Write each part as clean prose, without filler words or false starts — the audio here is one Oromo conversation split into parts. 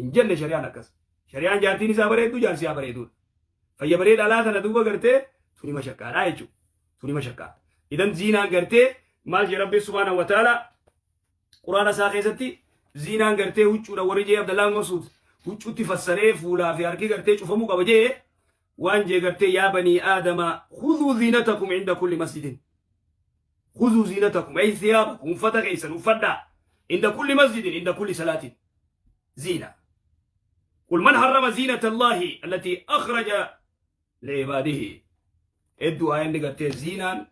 Hin jenne shari'aan akkas. Shari'aan jaartiin isaa bareeddu jaarsi haa bareeduudha. Fayya baree dhalaa tana duuba gartee tuni mashaqqaadha jechuudha. Tuni mashaqqaa. Idan ziinaan gartee maal jee Rabbi subhaanahu wa ta'ala Quraana isaa keessatti ziinaan gartee huccuudha warri jee Abdallaan Masuud huccuutti fassaree fuulaa fi harki gartee cufamuu qaba jee waan jee gartee yaa banii aadama khudhuu ziinatakum inda kulli masjidin khudhuu ziinatakum ay thiyaabakum uffata keessan uffadhaa inda kulli masjidin inda kulli salaatin ziina قل من حرم زينة الله التي أخرج لعباده hedduu aayanni gartee ziinaan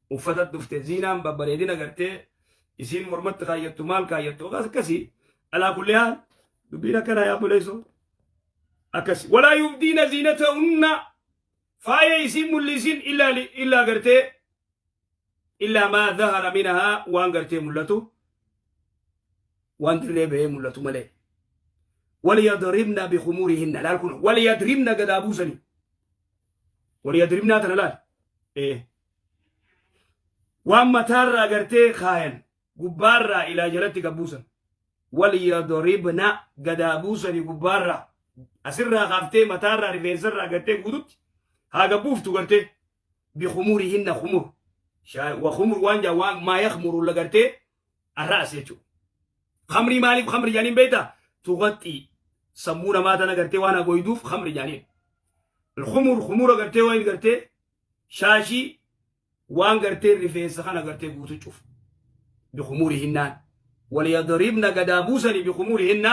uffata dhufte ziinaan babbareedina gartee isiin mormatti kaayyattu maal kaayyattu akkas akkasii alaa kulli haal dubbiin akkanaa yaa buleessoo akkasi walaa yubdiina ziinatahunna faaya isiin mul'isin illaa illaa gartee illaa maa zahara minahaa waan gartee mul'atu waan dirree bahee mul'atu malee waliyadribna bikhumurihinna laal kun waliyadribna gadaa buusanii waliyadribnaa tana laal ee waan mataarraa gartee kaayan gubbaarraa ilaa jalatti gabbuusan waliyadribna gadaa buusanii gubbaarraa asirraa kaaftee mataarraa rifeensarraa gartee guututti haa gabbuuftu gartee bikhumurihinna khumur wa khumur waan jaa waan maa yakhmuru la gartee arraas jechuudha. Khamrii maaliif khamri jaaniin beektaa? Tuqaxxii sammuu namaa tana gartee waan hagoyduuf khamri jaaniin. Khumur khumura gartee waan gartee shaashii waan gartee rifeensa kana gartee guutu cufu. Bikhumurihinnaan. Waliyadribna gadaa buusanii bikhumurihinna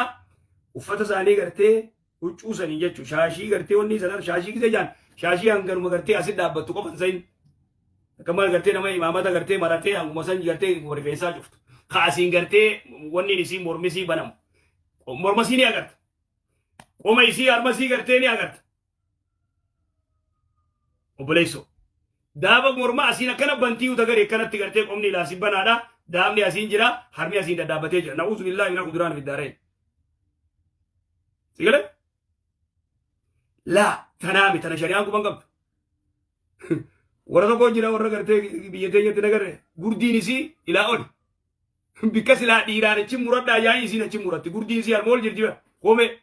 uffata isaanii gartee huccuu sanii jechuudha. Shaashii gartee wanni sana shaashii gisee jaan shaashii hanganuma gartee asi dhaabbattu qofa hin sayin. Akka maal gartee nama imaamata gartee maratee hanguma san gartee rifeensaa cuftu. Ka asiin gartee wanni isii mormisii banamu. Mormasii ni agarta. Qoma isii harmasii gartee ni agarta. Obboleessoo. Daaba morma asiin akkana bantii uta gari akkanatti gartee qomni ilaasi banaadha. Daabni asiin jira harmi asiin daddaabbatee jira. Na'uuzu billaahi minal kuduraan fi daareen. Si galee? Laa tanaami tana shari'aan quban qabdu. Warra tokko jira warra gartee biyya teenyatti nagarre gurdiin isii ilaa oli. Bikka silaa dhiiraan achi muradhaa yaa'ii isiin achi muratti gurdiin isii harma ol jirti bara. Koomee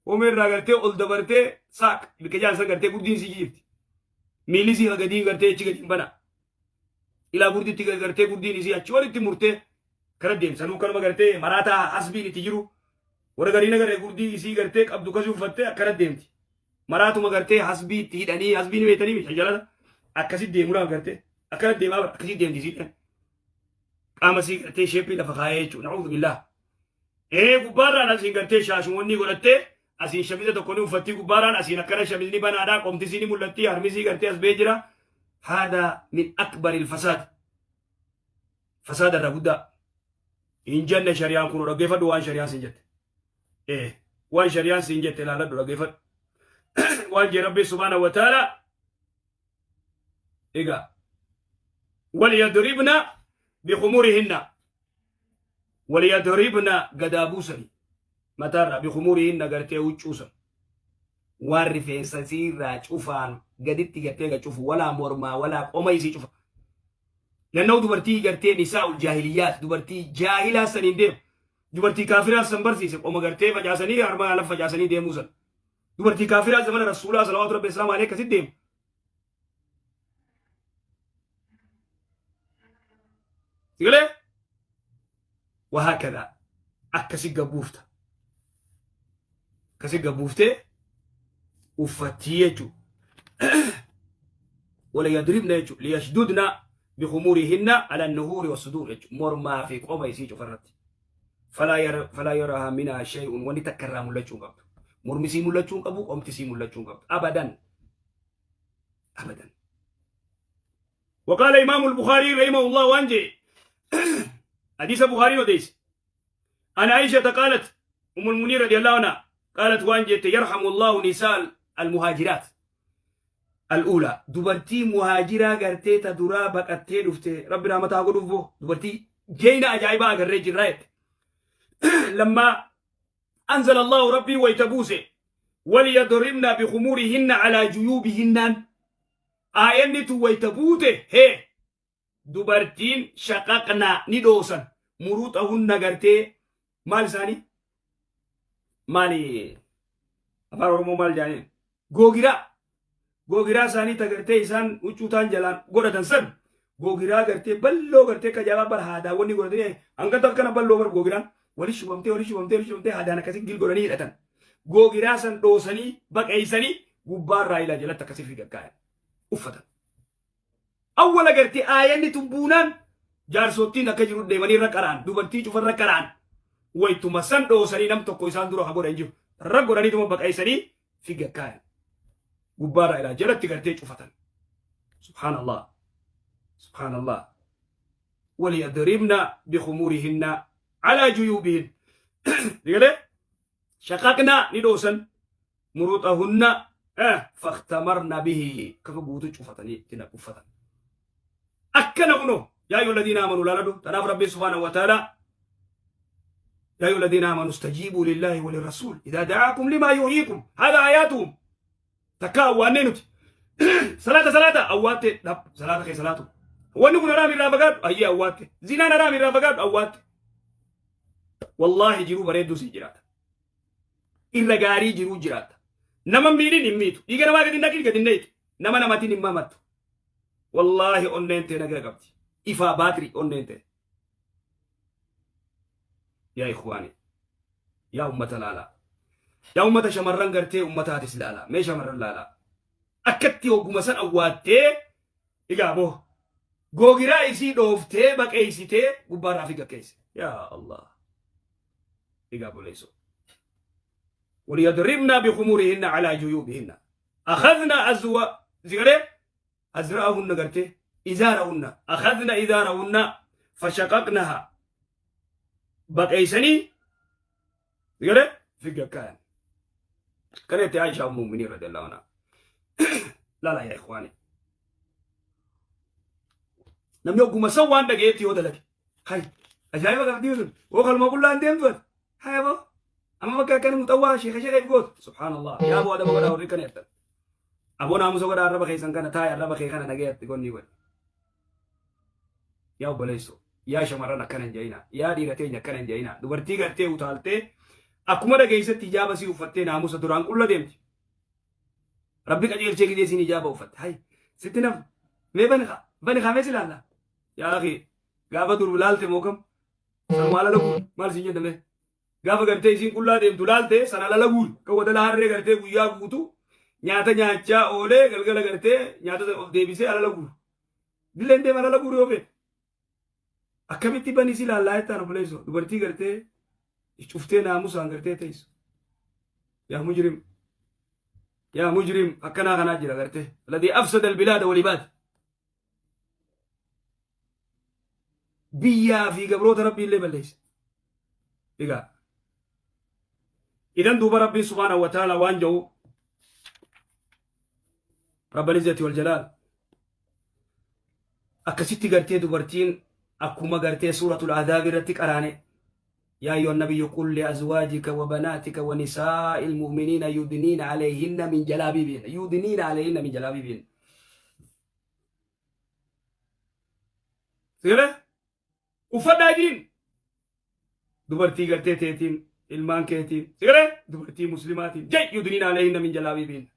koomee irraa gartee ol dabartee saaq bikka jaan san gartee gurdiin isii jirti. Miilli isii gadii gartee achi gadi hin bana. Ilaa gurditti gartee gurdiin isii achi olitti murtee kara deemsanuu kanuma gartee maraataa hasbiin itti jiru. Warra gariin agarree gurdii isii gartee qabdu kasii uffattee akkana deemti. Maraatuma gartee hasbii itti hidhanii hasbii ni beektanii miti jalala akkasi deemuudhaaf gartee akkana deemaa bara akkasii deemti isiidhaan. Qaama isii gartee sheeppii lafa kaayee jechuudha. Na'uudhu billaah. Ee gubbaarraan asiin gartee shaashumoonni godhattee asiin shamiza tokko ni uffattii gubbaarraan asiin akkana shamizni banaadhaa qomti isii ni mul'atti harmi isii gartee as ba'ee jira. Haadha min akbaril fasaad. Fasaada irraa guddaa. Hin jenne shari'aan kun dhaggeeffadhu waan shari'aan siin jette. Ee waan shari'aan siin jette ilaaladhu dhaggeeffadhu. Waan jee Rabbi subhaanahu wa ta'ala egaa waliyadribna bikhumurihinna waliyadribna gadaa buusani mataarraa bikhumurihinna gartee huccuusan waan rifeensa isiirraa cufaan gaditti gartee ga cufu walaa mormaa walaa qoma isii cufa Nannoo dubartii gartee nisaa'ul jaahiliyyaat dubartii jaahilaa saniin deemu. Dubartii kaafiraa san barsiise qoma gartee facaasanii harma ala facaasanii deemuu san. Dubartii kaafiraa zamana rasuulaa salawaatu rabbi islaamu alayhi akkasitti deemu. Sigalee? Wahaakadha akkasi gabbuufta. Akkasi gabbuuftee uffattii jechuudha. Wala yadribna jechuudha. Liyashdudna bikhumurihinna ala nuhuuri wasuduur jechuudha. Mormaa fi qoma isii cufarratti. Falaa yarahaa minhaa shay'un wanni takka irraa mul'achuu hin qabdu. Mormi isii mul'achuu hin qabu, qomti isii mul'achuu hin qabdu. Abadan. Abadan. وقال إمام البخاري رحمه الله وانجي حديث بخاري وديس عن عائشة قالت أم المؤمنين رضي الله عنها قالت وانجي يرحم الله نساء المهاجرات الأولى دبرتي مهاجرة قرتي تدرا بقتي دفتي ربنا ما تاخذ دبرتي جينا أجايبا أغريج الرايت لما أنزل الله ربي ويتبوسه وليضربن بخمورهن على جيوبهن Aayanni tun wayta buute hee dubartiin shaqaqnaa ni dhoosan muruuxahunna gartee maal isaanii Maali, afaan Oromoo maal jedhanii, googiraa, googiraa isaanii tagartee isaan huccuu taan jalaan godhatan san, googiraa gartee balloo gartee kajaabaa bar haadaawwanni godhatanii hanga akkana balloo bar, googiraan wali shubamtee, wali shubamtee, wali shubamtee haadaan akkasii gil godhanii hidhatan. Googiraa san dhoosanii baqeessanii gubbaarraa ilaa jalatti akkasii fi gaggaayan uffatan. Awwala gartee aayanni tun buunaan jaarsottiin akka jiru deemanii irra qara'an, dubartii cufa irra qara'an. Waytuma san dhoosanii nam tokko isaan dura haa godhan jiru. Irra godhaniituma baqeessanii fi gaggaayan. Gubbaarraa ilaa jalatti gartee cufatan. Subhaanallah. Subhaanallah. وليضربن بخمورهن على جيوبهن. Digalee شققن ni dhoosan مروطهن فاختمرن به kafa guutuu cufatanii itti uffatan. Akkana kunoo يا أيها الذين آمنوا laaladhu. Tanaaf Rabbi سبحانه وتعالى يا أيها الذين آمنوا استجيبوا لله وللرسول إذا دعاكم لما يحييكم. هذا آياتهم. Takka awwaannee nuti salaata salaata awwaatte dhab salaata kee salaatu. Wanni kun haraam, irraa fagaadhu. Ayyee, awwaatte. Zinaan haraam, irraa fagaadhu. Awwaatte. Wallaahi jiruu bareedduu si jiraata, irra gaarii jiruu jiraata. Nama miidhin hin miitu, dhiiga namaa gadi naqin gadi hin nama namatiin hin mamattu. Wallaahi onneen tee nagaa qabdi, ifaa baatirii onneen tee. Yaa ikhwaani, yaa ummata laalaa, yaa ummata shamarran gartee ummataatis laalaa, mee shamarran laalaa, akkatti hogguma san awwaattee egaa boo googiraa isii dhooftee baqeessitee gubbaarraa fi gakkeesse. Yaa Allah, egaa boleessoo وليضربن بخمورهن على جيوبهن. أخذن أزوا زغري أزرأهن قرتي إزارهن، أخذن إزارهن فشققنها بقيسني زغري في كان كانت عائشة أم المؤمنين رضي الله عنها. لا لا يا إخواني، namni ogguma san waan dhageetti yoo dalage hay ajaa'iba qabdii sun oo kalma qullaan deemtu hay boo amma bakka akkana muxawwaa sheeka sheeka gootu. Subhaanallah. Yaa boo, adaba godhaa. Warri kana jettan aboo naamusa godhaa. Arraba keessan kana taa'e, arraba kee kana dhageetti gonni godhi. Yaa obboleesso, yaa shamarran, akkana hin jedhina. Yaa dhiira teenya, akkana hin jedhina. Dubartii gartee utaaltee akkuma dhageessatti hijaaba sii uffattee naamusa duraan qulla deemti. Rabbi qajeelchee gidee siin hijaaba uffatte hay sitti naf mee bani kaa, bani kaa, mee si laalla. Yaa akhi, gaafa dur laalte moo kam sanumaa lala guuri maal siin jedhame? Gaafa gartee isiin qullaa deemtu laalte sana lala guuri kan wadala harree gartee guyyaa guutuu nyaata nyaachaa oolee galgala gartee nyaata sana of deebisee alala guuru dilleen deema alala guuru yoo fedhe akkamitti bani si laallaa jettaan? Obboleessoo, dubartii gartee cuftee naamusaan gartee teessu. Yaa مجرم, yaa مجرم, akkanaa kanaa jira gartee الذي أفسد البلاد والعباد. Biyyaa fi gabroota Rabbii illee balleessa. Egaa idan duuba Rabbiin سبحانه وتعالى waan jedhu, رب العزة والجلال, akkasitti gartee dubartiin akkuma gartee suuratul Ahzaab irratti qaraane يا أيها النبي قل لأزواجك وبناتك ونساء المؤمنين يدنين عليهن من جلابيبهن، يدنين عليهن من جلابيبهن. Sigale uffadhaa jiin dubartii gartee teetiin ilmaan keetiin sigale dubartii muslimaatiin jay يدنين عليهن من جلابيبهن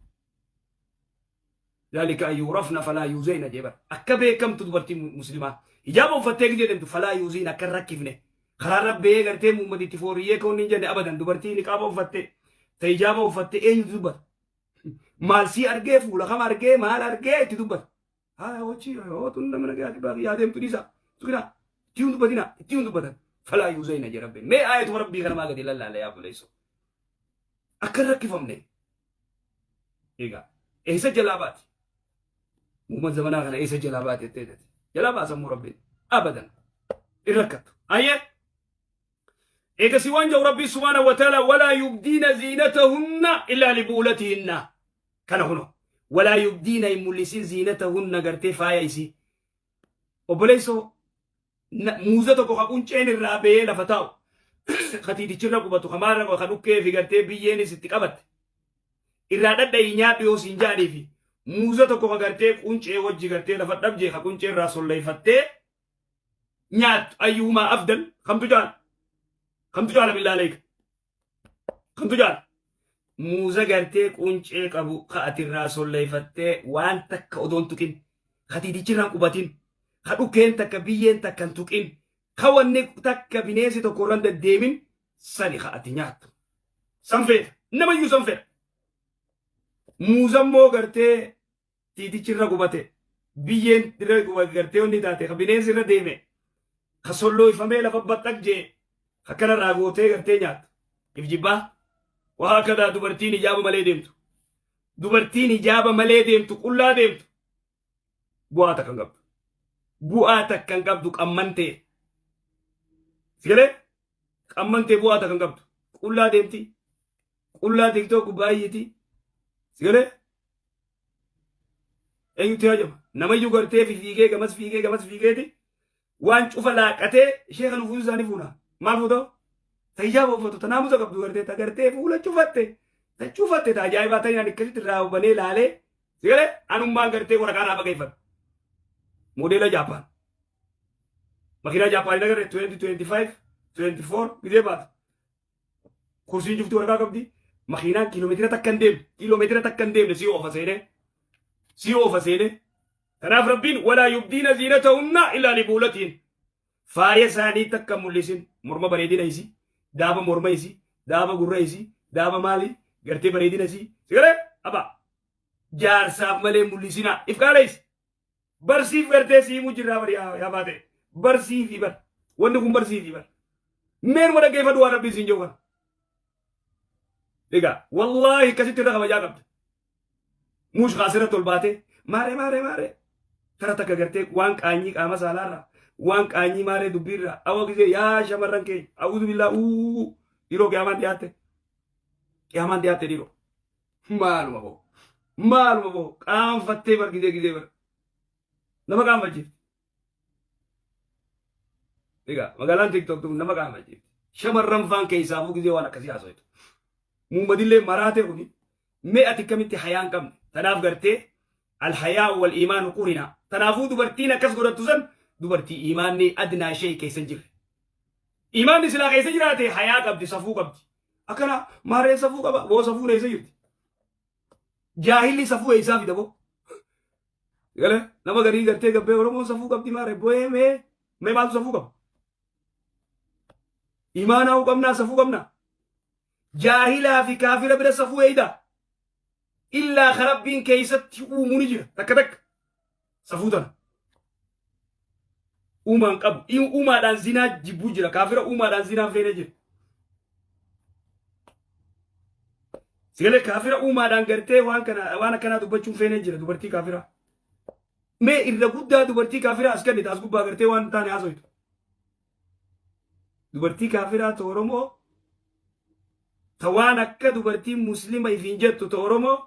ذلك أن يعرفن فلا يؤذين jebar. Akka beekamtu dubartii muslimaa hijaaba uffattee gisee deemtu فلا يؤذين akka hin rakkifne karaa rabbee gartee muummatitti fooriyyee kan hin jenne abadan. Dubartii niqaaba uffattee ta hijaaba uffattee eenyutu dubbata? Maal sii argee, fuula kam argee, maal argee itti dubbata? Haa hojii hoo tun nama nagaa baaqii yaa deemtu dhiisa tuqina itti hin dubbatina, itti hin dubbatan. فلا يؤذين je Rabbi. Mee aayatuma Rabbii kana maa gadi lallaale? Yaa buleessu, akka hin rakkifamne. Egaa eessa jalaa baati muummat zamanaa kana? Eessa jalaa baati jettee jalaa baasamuu Rabbiin abadan hin rakkattu. Ayyee, eegasi waan jedhu Rabbii سبحانه وتعالى ولا يبدين زينتهن إلا لبعولتهن. Kana kuno ولا يبدين hin mul'isin زينتهن gartee faaya isii. Obboleessoo, muuza tokko ka qunceen irraa ba'ee lafa taa'u katiitichirra qubatu kamaarra ka dhukkee fi gartee biyyeenis itti qabatte irraa dhadha'ii nyaadhu yoo siin jaanii fi muuza tokko ka gartee quncee wajji gartee lafa dhabjee ka quncee irraa solleeffattee nyaattu أيهما أفضل? Kamtu caala, kamtu caala? بالله عليك. Kamtu jaala? Muuza gartee quncee qabu ka ati irraa solleeffattee waan takka odoon tuqin, ka tiitichi irraan qubatin, ka dhukkeen takka biyyeen takka hin tuqin, ka wanni takka bineensi tokko irraan deddeemin sani ka ati nyaattu. San feeta. Namayyuu san fedha. Muuza immoo gartee tiitichi irra qubate, biyyeen irra gartee wanni taate, ka bineensi irra deeme, ka sollooyfamee lafa baxxaq jee, ka kana irraa gootee gartee nyaattu. If jibbaa. Waa akkadaa dubartiin hijaaba malee deemtu. Dubartiin hijaaba malee deemtu, qullaa deemtu. Bu'aa takka hin qabdu. Bu'aa takka hin qabdu qammantee. Sigalee? Qammantee bu'aa takka hin qabdu. Qullaa deemti. Qullaa TikTok gubbaa iyyiti. Sigalee? Eenyutti hajama? Namayyuu gartee fiigee gamas fiigee gamas fiigeeti waan cufa laaqatee ishee kan fuudhu isaanii fuuna. Maal fuuta? Ta hijaaba uffatu, ta naamusa qabdu gartee, ta gartee fuula cufatte, ta cufatte, ta ajaa'ibaa ta'in ani akkasitti irraa banee laalee sigalee anummaan gartee waraqaa irraa baqeeffadha. Moodeela Jaappaan. Makiinaa Jaappaan hin agarre 2025, 24 gizee baatu. Kursiin cufti waraqaa qabdi. Makiinaan kiiloomeetira takka hin deemne. Kiiloomeetira takka hin deemne sii oofa seenee. Sii oofa seenee. Kanaaf Rabbiin walaa yubdiina ziinatahunna illaa libuulatiin. Faaya isaanii takka mul'isin. Morma bareedina isii. Daaba morma isii. Daaba gurra isii. Daaba maali? Gartee bareedina isii. Sigalee? Abaa. Jaarsaaf malee mul'isinaa. If qaaleessi. Barsiif gartee siimuu jirraa bari yaa baate. Barsiifi bar. Wanni kun barsiifi bar. Meenuma dhaggeeffadhu waan Rabbiin siin jiru kana. Egaa wallaahi akkasitti irra kabajaa qabda. Muush kaasirratti ol baatee maaree maaree maaree tara takka gartee waan qaanyii qaama saalaarraa waan qaanyii maaree dubbiirraa awwa gisee yaa shamarran keenya a'uuzu billaa uu dhiiroo qiyaamaan dhiyaatte qiyaamaan dhiyaatte dhiiroo. Maaluma boo. Maaluma boo. Qaanfattee bar gizee gizee bar. Nama qaanfachiifti. Egaa magaalaan TikTok tun nama qaanfachiifti. Shamarran faan keessaafuu gizee waan akkasii haasoitu. Muummadillee maraatee kuni mee ati kamitti hayaan qabne. Tanaaf gartee alhayaa wal iimaanu qurina. Tanaafuu dubartiin akkas godhattu san dubartii iimaanni adnaa ishee keessa hin jirre. Iimaanni silaa keessa jiraate hayaa qabdi safuu qabdi. Akkana maarreen safuu qaba boo safuun eessa jirti? Jaahilli safuu eessaa fida boo? Galee nama garii gartee gabbee Oromoon safuu qabdi maarree boo'ee mee mee maaltu safuu qaba? Imaanaa hoo qabnaa safuu qabnaa? Jaahilaa fi kaafira bira safuu eeyda? Illaa ka Rabbiin keessatti uumu ni jira takka takka safuu tana. Uumaan qabu. Uumaadhaan zinaa jibbuu jira. Kaafira uumaadhaan zinaa feene jira. Sigalee kaafira uumaadhaan gartee waan kana waan akkanaa dubbachuun feene jira dubartii kaafiraa. Mee irra guddaa dubartii kaafiraa as kennite as gubbaa gartee waan hin taane haasoytu. Dubartii kaafiraa ta Oromoo ta waan akka dubartii muslima ifiin jettu ta Oromoo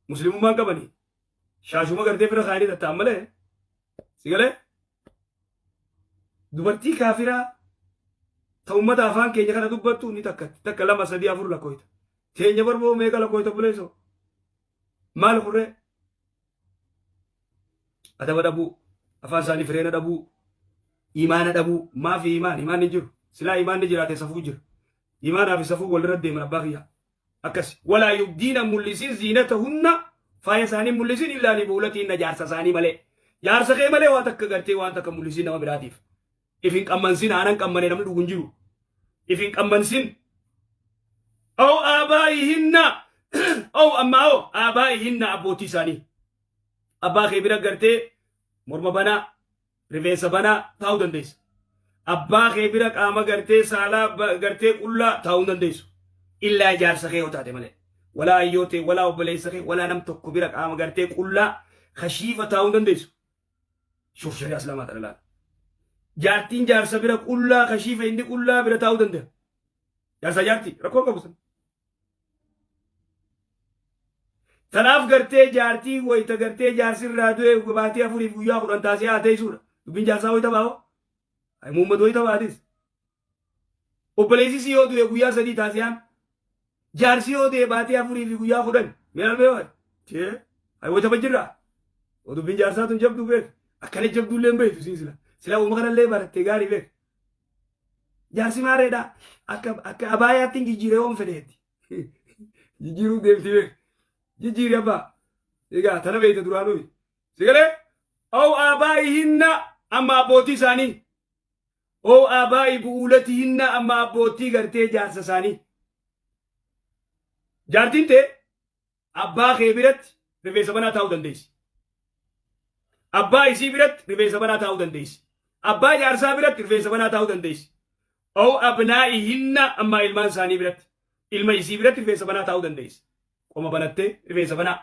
muslimummaan qabanii shaashuma gartee bira kaayanii tatta'an malee si galee dubartii kaafiraa ta ummata afaan keenya kana dubbattu ni takkatti takka lama sadii afur lakkooyta teenya barboo meeqa lakkooyta buleessoo maal kurree adaba dhabuu afaan isaanii fireena dhabuu imaana dhabuu maafi imaan imaan hin jiru silaa imaanni jiraate safuu jira imaanaa fi safuu walirra deeman abbaa kiyyaa akkas walaa yubdiina mul'isin ziinatahunna faaya isaanii mul'isin illaa libuulatiinna jaarsa isaanii malee jaarsa kee malee waa takka gartee waan takka mul'isin nama biraatiif if hin qammansin aanan qammane namni dhugu hin jiru if hin qammansin aw aabaa'ihinna aw ammaa aw aabaa'ihinna abbootii isaanii abbaa kee bira gartee morma banaa rifeensa banaa taa'uu dandeessa abbaa kee bira qaama gartee saalaa gartee qullaa taa'uu dandeessu illaa jaarsa kee yoo taate malee walaa ayyoo ta'e walaa obboleessa kee walaa nam tokko bira qaama gartee qullaa kashiifa taa'uu dandeessu. Shuuf shari'aa islaamaa tana laala. Jaartiin jaarsa bira qullaa kashiifa inni qullaa bira taa'uu danda'a. Jaarsa jaartii rakkoo qabu sana. Tanaaf gartee jaartii wayita gartee jaarsi irraa du'e baatii afuriif guyyaa 10 taasee haa teessuudha. Dubbiin jaarsaa wayita baa'oo. Muummatu wayita baatis. Obboleessi si yoo du'e guyyaa 3 taasiyaan. Jaarsi yoo du'e baatii afurii fi guyyaa 10. Mee albee waay. Tee. Ay wayita bajjirraa. Dubbiin jaarsaa tun jabduu beek. Akkana jabduu illee hin beektu siin sila. Sila uuma kanallee barattee gaarii beek. Jaarsi maarreedha. Akka abaayaatti hin jijjiire yoon fedheetti. Jijjiiruu deemti beek. Jijjiiri abbaa. Egaa tana beekte duraanuu. Si galee? Aw aabaa'ihinna, amma abbootii isaanii. Aw aabaa'i bu'uulatihinna, amma abbootii gartee jaarsa isaanii. Jaartiin tee abbaa kee biratti rifeensa banaa taa'uu dandeessi. Abbaa isii biratti rifeensa banaa taa'uu dandeessi. Abbaa jaarsaa biratti rifeensa banaa taa'uu dandeessi. Aw abnaa'ihinna, amma ilmaan isaanii biratti. Ilma isii biratti rifeensa banaa taa'uu dandeessi. Qoma banattee rifeensa banaa.